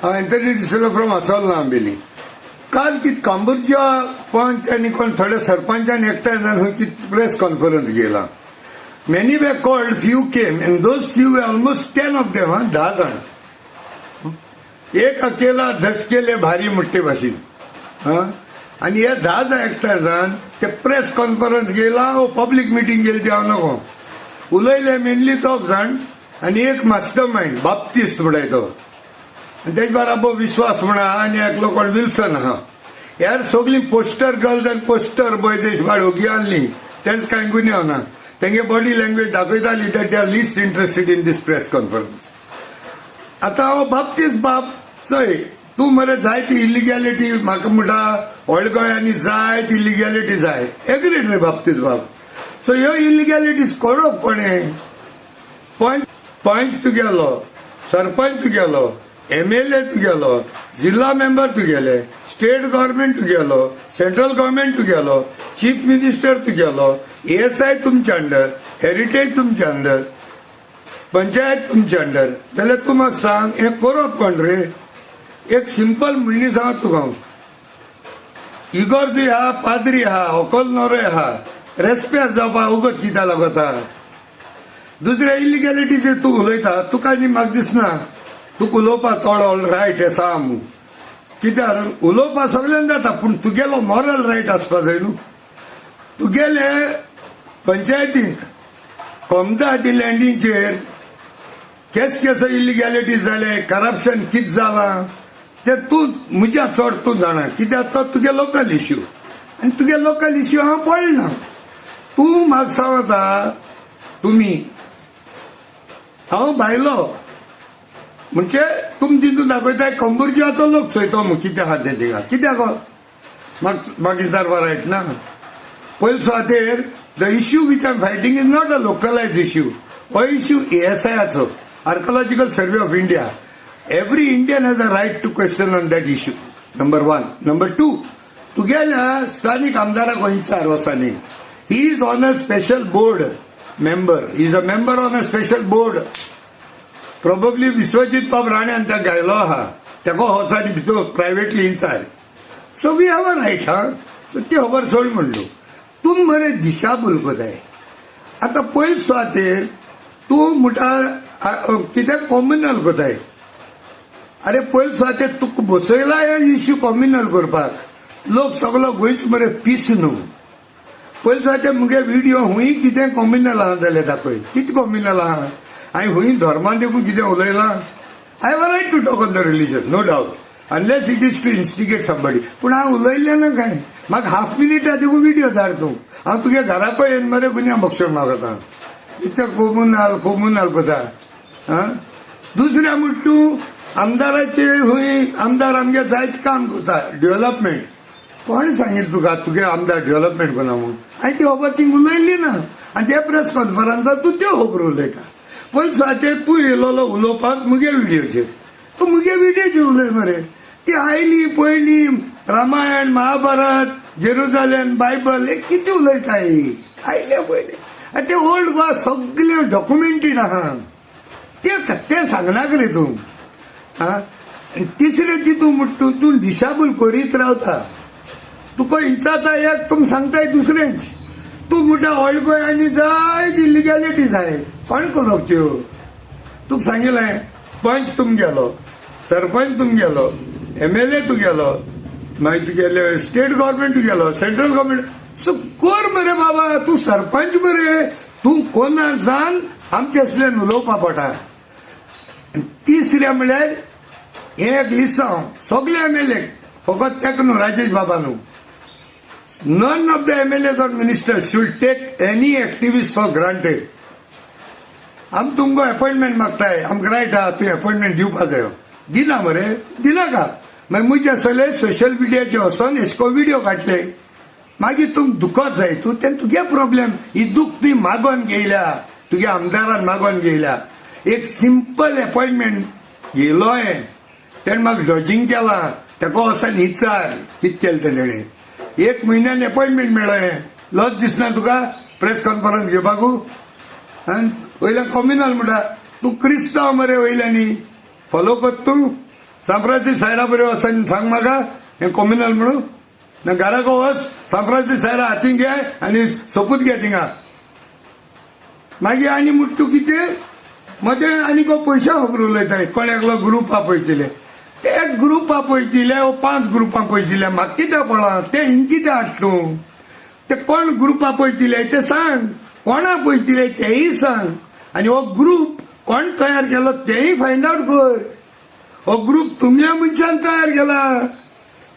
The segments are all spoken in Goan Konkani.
हांव एंथनी डिसोजा फ्रॉम असोलना आंबेली. काल कित कांबूरच्या पंच आनी कोण थोडे सरपंचान एकठांय जावन खंय कित प्रेस कॉन्फरन्स घेयला. Many were called, few came, and those few were almost 10 of them. हा, 10 जाण. एक अकेला 10 के लिए भारी मोठे भाशेन. हा, आनी हे 10 जाण एकठांय जावन ते प्रेस कॉन्फरन्स घेयला वो पब्लीक मिटींग घेयली ती हांव नको. उलयले मेनली दोग जाण आनी एक मास्टर मायंड बाप्तिस्त म्हणटाय तो आनी तेजे बराबर विश्वास म्हणा आनी एकलो कोण विल्सन आहा. ह्यार सगळीं पोस्टर गर्ल्स आनी पोस्टर बॉयज अशी ओगी आणली. तेंच कांय गुन्यांव ना. तेंगे बॉडी लँग्वेज दाखयताली that they are least interested in this press conference. आतां हांव बाप्तीस बाब, चय, तूं मरे जायती इलिगॅलिटी म्हाका म्हणटा, व्हड गोंयांनी जायत इलिगॅलिटी जाय. एग्रीड रे बाप्तीस बाब. सो ह्यो इलिगॅलिटीज करप कोणें? पंच, पंच तुगेलो, सरपंच तुगेलो, एमएलए तुगेलो, जिल्हा मेंबर तुगेले, स्टेट गव्हर्मेंट तुगेलो, सेंट्रल गव्हर्मेंट तुगेलो, चीफ मिनिस्टर तुगेलो, एएसआय तुमच्या अंडर, हेरिटेज तुमच्या अंडर, पंचायत तुमच्या अंडर. जाल्यार तूं म्हाका सांग, हें करप कोण रे? एक सिंपल म्हणणी सांग तुका हांव. इगोर्जूय आहा, पाद्री आहा, होकल नोरोय आहा, रेस्पेद जावपाक उगत कित्याक लागता? दुसऱ्या इलिगॅलिटीचेर तूं उलयता, तुका आनी म्हाका दिसना तुका उलोवपाक चड रायट आसा म्हूण. कित्याक उलोवपाक सगळ्यांक जाता, पूण तुगेलो मॉरल रायट आसपा जाय न्हू. तुगेले पंचायतींत कोमदादी लँडीचेर केस केस इलिगॅलिटी जाले, करप्शन कित जालां ते तूं म्हज्या चड तूं जाणा, कित्याक तो तुगे लोकल इश्यू आनी तुगे लोकल इश्यू हांव पडना. तूं म्हाका सांगता तुमी हांव भायलो म्हणजे तुमी तितून दाखयताय कंबुर्जाचो लोक चोयतो म्हूण. कितें आहा तें थिंगा कित्याक म्हाका म्हाका विचारपा रायट ना? पयले सुवातेर, the issue which I am fighting is not a localised issue. हो issue एएसआयचो, Archaeological Survey of India. Every Indian has a right to question on that issue, number one. Number two, तुगेल्या स्थानीक आमदाराक विचार वसानी. He is on a special board member, is a member on a special board. Probably Vishwajit बाब राण्यान त्या घायलो आहा. तेका वचानी भितर प्रायवेटली विचार. So we have a right. हा, सो ती खबर सोड म्हणलो. तूं मरे दिशाभूल कोताय. आतां पयले सुवातेर तूं म्हणटा कित्याक कॉम्युनल कोताय? अरे, पयले सुवातेर तुका बसयला हे इश्यू कॉम्युनल करपाक. लोक सगलो गोंयच मरे पीस न्हू. पयले सुवातेर मुगे विडियो हुंय कितें कॉम्युनल आहा जाल्यार दाखय. कितें कॉम्युनल आहा? हांवें हुंय धर्मान देखून कितें उलयलां? I have a right to talk on the religion, no doubt, unless it is to instigate somebody. पूण हांव उलयल्लें ना कांय. म्हाका हाफ मिनिटा देखून विडियो धाड तूं. हांव तुगे घराकय येवन मरे गुन्यांव बक्षण मागता. इतकें कोमुनाल कोमुनाल कोता. आं, दुसऱ्या म्हण तूं आमदाराचे हुंय आमदार आमगे जायत काम करता डेव्हलपमेंट. कोण सांगितलें तुका तुगे आमदार डेव्हलपमेंट करना म्हूण? हांवें ती खबर थिंग उलयल्ली ना आनी ते प्रेस कॉन्फरन्साक तूं त्यो खबरो उलयता. पयले सुवातेर तूं येयलोलो उलोवपाक मुगे विडियोचेर. तूं मुगे विडियोचेर उलय मरे. ती आयली पयलीं रामायण, महाभारत, जेरुजालेम, बायबल हे कितें उलयताय? आयले पयलीं आनी ते ओल्ड गोवा सगळें डॉक्युमेंटेड आहा. ते ते सांगनाक रे तूं. आं, आनी तिसरें ती तूं म्हणटा, तूं दिशाभूल करीत रावता. तुका विचारता एक, तुमी सांगताय दुसरेंच. तूं म्हणटा ओल्ड गोंय आनी जायत इलिगॅलिटी जाय. कोण करप त्यो? तुका सांगिल्लें, पंच तुमगेलो, सरपंच तुमगेलो, एमएलए तुगेलो, मागीर तुगेले स्टेट गव्हर्मेंट तुगेलो, सेंट्रल गव्हर्मेंट. सो कर मरे बाबा, तूं सरपंच मरे. तूं कोना जान आमचे असल्यान उलोवपा पडटा. तिसरें म्हणल्यार हें एक लिसांव सगळे एमएलए, फकत तेका न्हू, राजेश बाबा न्हू, none of the MLAs or ministers should take any activist for granted. आम तुमकां अपॉइंटमेंट मागताय, आमकां रायट आहा. तूं अपॉइंटमेंट दिवपा जायो. दिना मरे, दिनाका. मागीर मुजे आसले सोशल मिडियाचेर वचोन एशको विडियो काडले. मागीर तुमकां दुखत जाय तूं तेन्ना तुगे प्रॉब्लेम. ही दूख तुवें मागोन घेयल्या, तुगे आमदारान मागोन घेयल्या. एक सिंपल अपॉइंटमेंट घेयलो हांवें, तेणें म्हाका डॉजिंग केलां. तेका वचोन विचार कितें केलें तें तेणें. एक म्हयन्यान अपॉइंटमेंट मेळ्ळें. लज दिसना तुका प्रेस कॉन्फरन्स घेवपाकू? आनी वयल्यान कॉम्युनल म्हणटा. तूं क्रिस्तांव मरे वयल्यानी फॉलो कर तूं. सांफ्रांसीस सायरा बरें वच आनी सांग म्हाका हें कॉम्युनल म्हणून. ना घराको वच, सांफ्रांसीस सायरा हातीन घे आनी सोपूत घे थिंगा. मागीर आनी म्हण तूं कितें मदें आनी को पयशा खबर उलयताय. कोण एकलो ग्रुपा पयशे दिले, ते ग्रुपा पयशे दिले वो पांच ग्रुपां पयशे दिले, म्हाका कितें पळा ते हिंग कितें हाडटा तूं. ते कोण ग्रुपा पयशे दिले ते सांग, कोणा पयशे दिले तेय सांग, आनी हो ग्रुप कोण तयार केलो तेय फायंड आवट कर. हो ग्रुप तुमच्या मनशान तयार केला.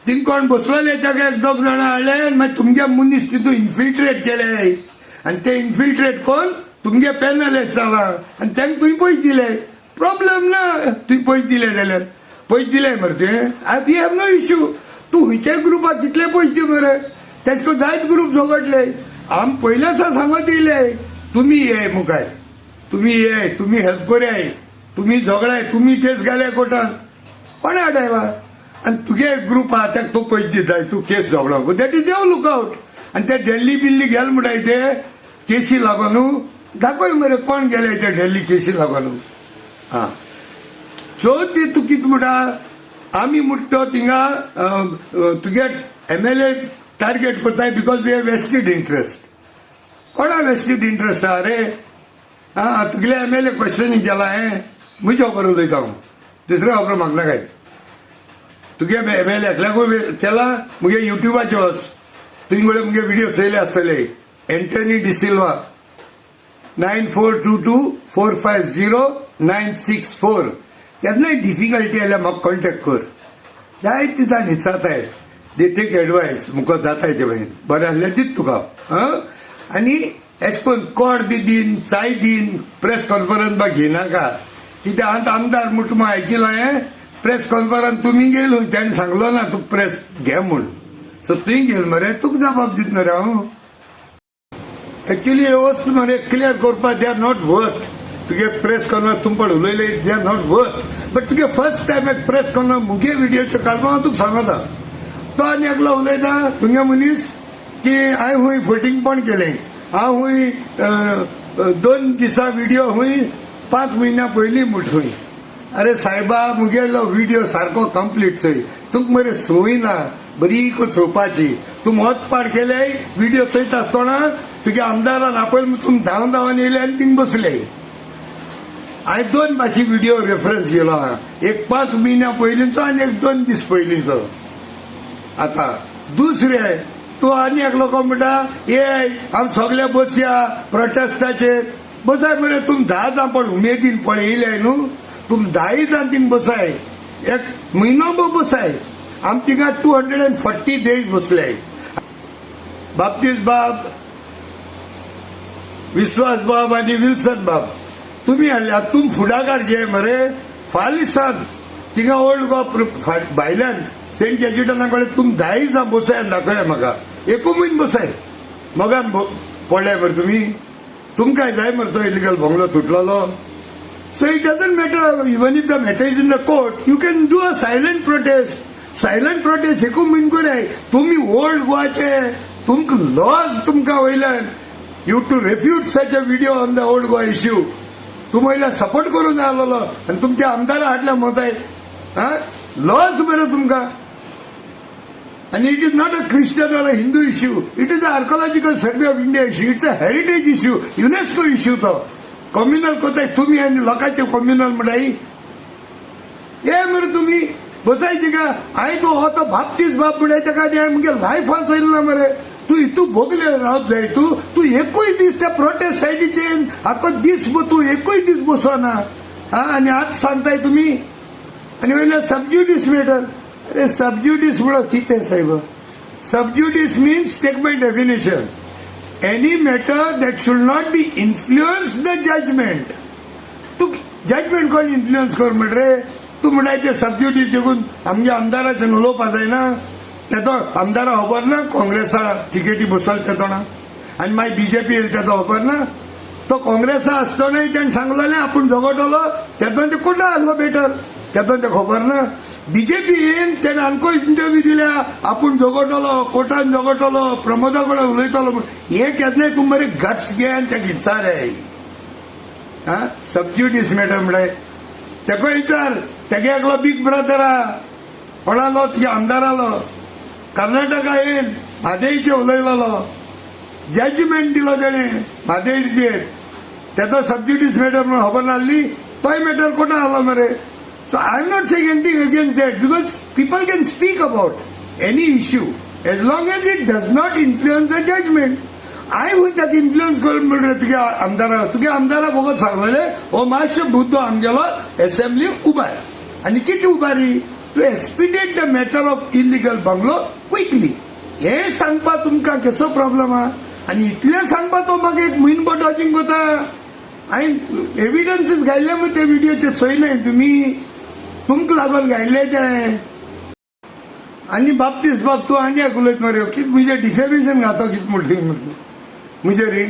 थिंग कोण बसलेले ताका एक दोग जाणां हाडले आनी मागीर तुमगे मनीस तितून इन्फिल्ट्रेट केले आनी ते इन्फिल्ट्रेट कोण तुमगे पॅनल जाला आनी तांकां तुवें पयशे दिले. प्रॉब्लम ना, तुवें पयशे दिले जाल्यार पयशे दिले मरे तुवें, I we have no issue. तूं खंयच्याय ग्रुपाक कितले पयशे दी मरे, तेश करून जायत ग्रुप झगडले. आम पयले दिसा सांगत येयले, तुमी ये मुखार, तुमी ये, तुमी हेल्प करयाय, तुमी झगडाय, तुमी केस घाले कोर्टान. कोणें हाडायला? आनी तुगे एक ग्रुप आहा ताका तूं पयशे दिताय, तूं केस झगडोंक, that is your look out. आनी ते दिल्ली बिल्ली गेले म्हणटाय ते केसी लागोन, दाखय मरे कोण गेले ते दिल्ली केसी लागोन. आं, चवथी तूं कितें म्हणटा, आमी म्हणटा थिंगा तुगे एमएलए टार्गेट करताय because we have vested interest. कोणा वेस्टेड इंट्रस्ट आहा रे? आं, तुगेले एमएलए क्वेश्चनींग केला हें म्हजी खबर उलयता हांव, दुसरे खबर म्हाका नाकाय. तुगे एमएलए एकल्याकूय केला मुगे युट्युबाचेर वच, तुवें कडेन मुगे विडियो चोयले आसतले. एंटनी डिसिल्वा 9422450964. केन्नाय डिफिकल्टी आयल्यार म्हाका कॉन्टेक्ट कर. जायते जाण विचारताय, they take advice, मुखार जाताय ते भायर बरें आसल्यार दित तुका. आं, आनी एश करून कोड बी दीन चाय दीन प्रेस कॉन्फरन्स बा घेयनाका. कित्याक आतां आमदार म्हूण तुमी आयकिलां हें प्रेस कॉन्फरन्स तुमी गेलो, ताणें सांगलो ना तुका प्रेस घे म्हूण, सो तुवें घेयल मरे, तुका जबाब दित मरे हांव. एक्चुली हे वस्तू मरे क्लियर करपाक they are not worth. तुगे प्रेस कॉन्फरन्स तुम पण उलयले, they are not worth, but तुगे फर्स्ट टायम एक प्रेस कॉन्फरन्स मुगे विडियोचेर काडपा हांव तुका सांगता. तो आनी एकलो उलयता तुगे मनीस की हांवें हुंय फटींगपण केलें, हांव हुंय 2 दिसा विडियो हुंय 5 म्हयन्या पयलीं म्हूण हुंय. अरे सायबा, मुगेलो विडियो सारको कंप्लीट चोय, तुका मरे संवय ना बरी चोवपाची. तूं मत पाड केले विडियो चोयता आसतना तुगे आमदारान आपयले म्हूण तुमी धांवन धांवन येयले आनी थिंग बसले. हांवें 2 भाशी विडियो रेफरन्स गेलो आहा, एक 5 म्हयन्या पयलींचो आनी एक 2 दीस पयलींचो. आतां दुसरें तूं आनी एकलो कोण म्हणटा ये आमी सगळे बसया प्रोटेस्टाचेर. बसाय मरे तुमी 10 जाण पण उमेदीन पळयले न्हू, तुमी 10 जाण थिंग बसाय, एक म्हयनो बसाय. आमी थिंगा 240 डेज बसले. बाप्तीस बाब, विश्वास बाब आनी विल्सन बाब तुमी हाडल्या, तुमी फुडाकार घे मरे. फाल्यां सांग थिंगा ओल्ड गोवा भायल्यान सेंट कॅजिटना कडेन तुमी 10 जाण बसाय आनी दाखया म्हाका, एकू म्हयनो बसाय. मोगान पडले मरे तुमी, तुमकां जाय मरे तो इलिगल बंगलो तुटलेलो. So it doesn't matter, even if the matter is in the court, you can do a silent protest. Silent protest एकू म्हयनो कराय. तुमी ओल्ड गोवाचे, तुमकां लॉज तुमकां वयल्यान you to refute such a video on the Old Goa issue. तुमी वयल्यान सपोर्ट करूंक जाय आसलेलो आनी तुमच्या आमदारा हाडल्या म्हणताय. आं, लॉज बरें तुमकां. आनी it is not a Christian or a Hindu issue, it is a Archaeological Survey of India issue, it's a heritage issue, UNESCO issue. तो कम्युनल कोताय तुमी आनी लोकांचे कम्युनल म्हणटाय हे मरे तुमी बसाय तिका. हांवें तूं हो तो बाप्तीस बाब म्हणटाय ताका मुगे लायफान चोयलें ना मरे. तूं हितू भोगले रावत जाय तूं, तूं एकूय दीस त्या प्रोटेस्ट सायटीचेर आखो दीस तूं एकूय दीस बसना. आं, आनी आतां सांगताय तुमी आनी वयल्यान सबज्युडीस मॅटर. अरे सबज्युडीस म्हणून कितें साहेब? Sub judice means, take my definition, any matter that should not be influence the judgment. तूं जजमेंट कोण इन्फ्लुयन्स कर म्हण रे? तूं म्हणटाय ते सबज्युडीस देखून आमच्या आमदाराचें उलोवपा जायना. तेतो आमदारा खबर ना काँग्रेसा टिकेटी बसल तेतोणा, आनी मागीर बीजेपी येयली तेतो खबर ना. तो काँग्रेसा आसतनाय तेणें सांगलेलें आपूण झगडटलो, तेतोन ते कुठं आहलो बेटर, तेतोन ते खबर ना. बीजेपीन तेणें आमकां इंटरव्यू दिल्या, आपूण झगडटलो, कोर्टान झगडटलो, प्रमोदा कडेन उलयतलो म्हूण. हें केन्नाय तूं मरे गट्स घे आनी ताका विचार. आं, सबज्युडीस मॅटर म्हळ्यार तेका विचार. तेगे एकलो बीग ब्रदर आहा कोणालो तुगे आमदारालो कर्नाटका येयल म्हादेईचे उलयलेलो जजमेंट दिलो तेणें म्हादेईचेर तेजो सबज्युडीस मॅटर म्हणून खबर नासली तोय मॅटर कोणा आलो मरे. So I am not saying anything against that because people can speak about any issue as long as it does not influence the judgement. हांवें खंय ताका इन्फ्लुयन्स करून म्हणलें तुगे आमदारा तुगे आमदारा फकत सांगलें हो मातशें मुद्दो आमगेलो एसेंब्ली उबार आनी कितें उबारी to expedite the matter of illegal bungalow quickly. हें सांगपाक तुमकां कसो प्रॉब्लम आहा आनी इतलें सांगपाक तो म्हाका एक म्हयनो डॉजिंग करता. हांवें एविडन्सीस घायले मग ते विडियोचे चोयले तुमी तुमकां लागून घायले ते. आनी बाप्तीस बाब तूं आनी एक उलयत मरे कितें म्हजें डिफेमेशन घातो कितें म्हणटा तूं म्हजेर रे.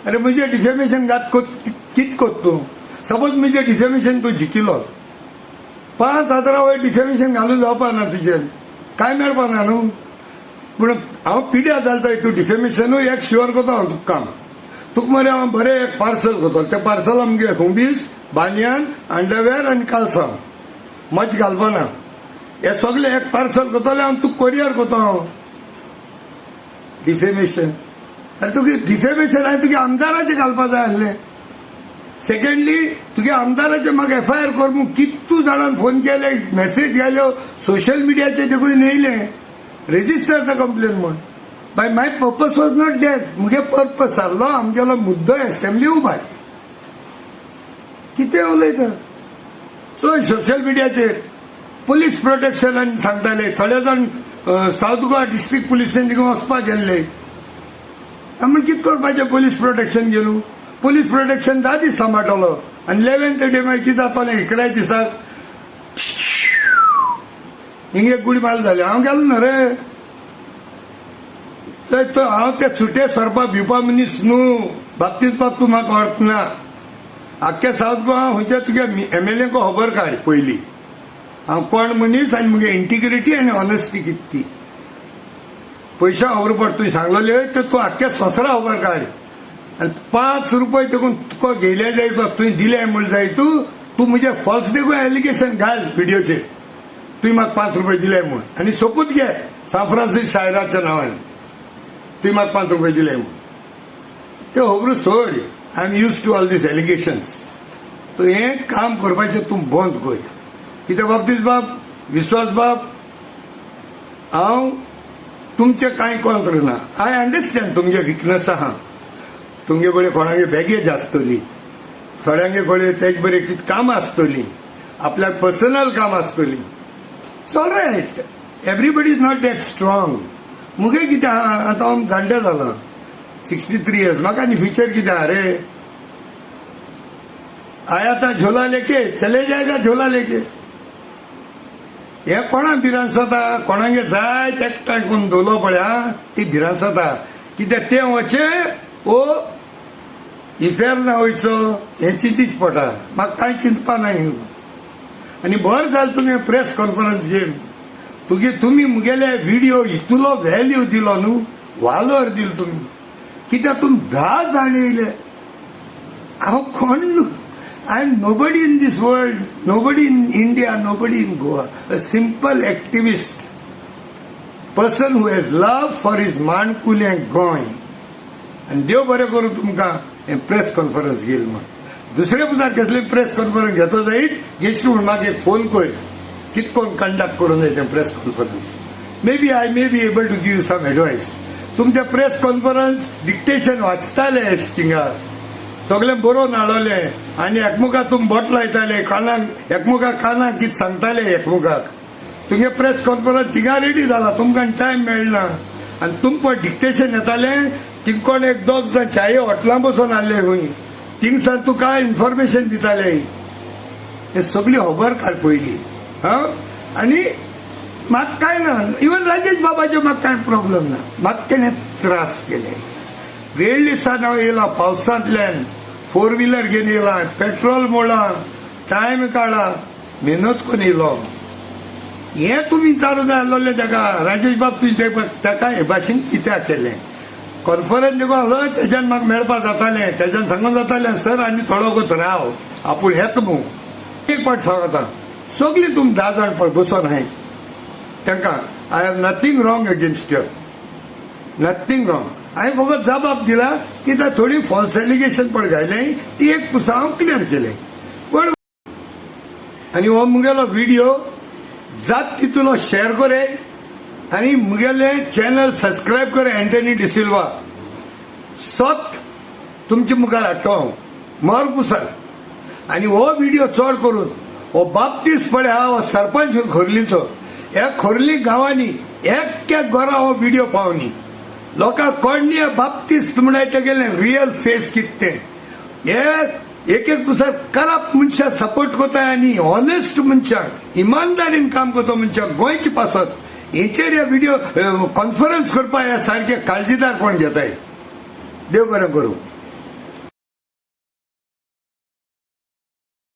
अरे म्हजें डिफेमेशन घात कितें कोत तूं. सपोज म्हजें डिफेमेशन तूं जिखिलो 5,000 वयर डिफेमेशन घालून जावपा ना तुजें कांय मेळपा ना न्हू. पूण हांव पिड्यार जालो तूं डिफेमेशनूय एक शुअर करता हांव तुका काम. तुका मरे हांव बरें एक पार्सल करतलो तें पार्सल आमगे हुंबीस बानयान अंडरवेर आनी कालसांव मच घालपाना हे सगळे एक पार्सल करतले हांव तुका कोरियर करता हांव डिफेमेशन. अरे तुगे डिफेमेशन हांवें तुगे आमदाराचें घालपा जाय आसलें. सेकंडली तुगे आमदाराचें म्हाका एफआयआर कर म्हूण कितू जाणान फोन केले मॅसेज घाल्यो सोशल मिडियाचेर देखून येयलें रेजिस्टर the complain म्हूण. But my purpose was not that. मुगे पर्पस आसलो आमगेलो मुद्दो एसेंब्ली उबार. कितें उलयता चोय सोशल मिडियाचेर पुलीस प्रोटेक्शन आनी सांगताले थोडे जाण सावथ गोवा डिस्ट्रिक्ट पुलिसेन थिंगा वचपाक गेल्ले. म्हण कितें करपाचें पुलीस प्रोटेक्शन घेवन पुलीस प्रोटेक्शन 10 दीस सांबाळटलो आनी 11th day मागीर कितें जातलें 11 दिसाक हिंग एक गुडी माल जाली. हांव गेलो ना रे तो हांव ते सुटे सरपा भिवपा मनीस न्हू. बाप्तीस बाब तूं म्हाका अर्थ ना. आख्खे सावथ गोवा खंयच्या तुगे एमएलए को खबर काड पयली हांव कोण मनीस आनी मुगे इंटिग्रिटी आनी ऑनेस्टी कितें ती. पयशा खबर पड तुवें सांगलेले तर तूं आख्खे संवसारा खबर काड आनी 5 रुपये देखून तुका घेयले जाय तुवें दिले म्हूण जाय तूं तूं म्हजें फॉल्स देखून एलिगेशन घाल विडियोचेर तुवें म्हाका 5 रुपये दिले म्हूण आनी सोपूत घे सान फ्रांसीस शायराच्या नांवान तुवें म्हाका 5 रुपये दिले म्हूण. त्यो खबरो सोड. I am used to all these allegations. तूं हें काम करपाचें तूं बंद कर. कित्याक बाप्तीस बाब विश्वास बाब हांव तुमचें कांय कोंत्र ना. I understand तुमगे विकनस आहा. तुमगे कडेन कोणागे बॅगेज आसतली थोड्यांगे कडेन तेज बरें कितें कामां आसतलीं आपल्याक पर्सनल काम आसतली. It's all right. Everybody is not that strong. मुगे कितें आहा आतां हांव जाणटे जालां 63 इयर्स म्हाका आनी फ्युचर कितें आहा रे. आया था झोला लेके चले जाएगा झोला लेके. हे कोणाक भिरांत जाता कोणागे जाय एकठांय करून दवरलो पळय आं ती भिरांत जाता कित्याक तें वचें ओ इफेर्न वयचो हें चिंतीच पडटा. म्हाका कांय चिंतपा ना. आनी बरें जालें तुमी प्रेस कॉन्फरन्स घेवन तुगे तुमी मुगेले विडियो इतलो व्हॅल्यू दिलो न्हू वालोर दिलो तुमी कित्याक तुमी 10 जाण येयले. हांव कोण न्हू. I am nobody in this world, nobody in India, nobody in Goa. A simple activist, person who has love for his माणकुलें गोंय. आनी देव बरें करूं तुमकां हें प्रेस कॉन्फरन्स घेयल म्हूण. दुसरे पुजार कसली प्रेस कॉन्फरन्स घेतो जायत घेतली म्हूण म्हाका एक फोन कर कितें कोण कंडक्ट करूंक जाय तें press conference. Maybe I may be able to give you some advice. तुमचें प्रेस कॉन्फरन्स डिक्टेशन वाचताले थिंगा सगळें बरोवन हाडलें आनी एकमुखाक तुमी बोट लायताले कानाक एकमुखाक कानाक कितें सांगताले एकमुखाक. तुगे प्रेस कॉन्फरन्स थिंगा रेडी जाला तुमकां टायम मेळना आनी तुमकां डिक्टेशन येतालें थिंग कोण एक दोग जाण चाये हॉटलां बसून आहले खंय थिंगसान तुका इन्फॉर्मेशन दिताले. हे सगळी खबर काड पयली हां. आनी म्हाका कांय ना इवन राजेश बाबाचे म्हाका कांय प्रॉब्लम ना. म्हाका तेणें त्रास केले. वेळ दिसान हांव येयला पावसांतल्यान 4 व्हिलर घेवन येयला पेट्रोल मोडा टायम काडा मेहनत करून येयलो. हें तुमी विचारूंक जाय आसलोलें ताका राजेश बाब तुवें ताका हे भाशेन कित्याक केलें. कॉन्फरन्स देखून आसलो तेज्यान म्हाका मेळपाक जातालें तेज्यान सांगून जातालें सर आनी थोडो वगत राव आपूण येता म्हूण. एक पाट सांगता, सगळीं तुमी 10 जाण पळय बसोन आहाय तांकां, I have nothing wrong against you, nothing wrong. हांवें फकत जबाब दिला की त्या थोडी फॉल्स एलिगेशन पळय घायलें, ती एक पुसा हांव क्लियर केलें. पण आनी हो मुगेलो व्हिडिओ जात तितूलो शेअर करे आनी मुगेले चॅनल सबस्क्रायब करे. अँटनी डिसिल्वा सत तुमचे मुखार हाडटो हांव मर पुसाल. आनी हो व्हिडिओ चड करून हो बाप्तीस पळय हा, हो सरपंच खोर्लीचो, ह्या खोर्ली गांवांनी एक एक घरा हो व्हिडिओ पावनी, लोकांक कोणणी बाप्तीस म्हणल्यार तेगेलें रियल फेस कितें तें. हे एक एक दुसर करप्ट मनशां सपोर्ट करता आनी ऑनेस्ट मनशांक, इमानदारीन काम करता मनशांक गोंयचे पासत हेचेर हे व्हिडिओ कॉन्फरन्स करपाक हे सारके काळजीदारपण घेताय. देव बरें करूं.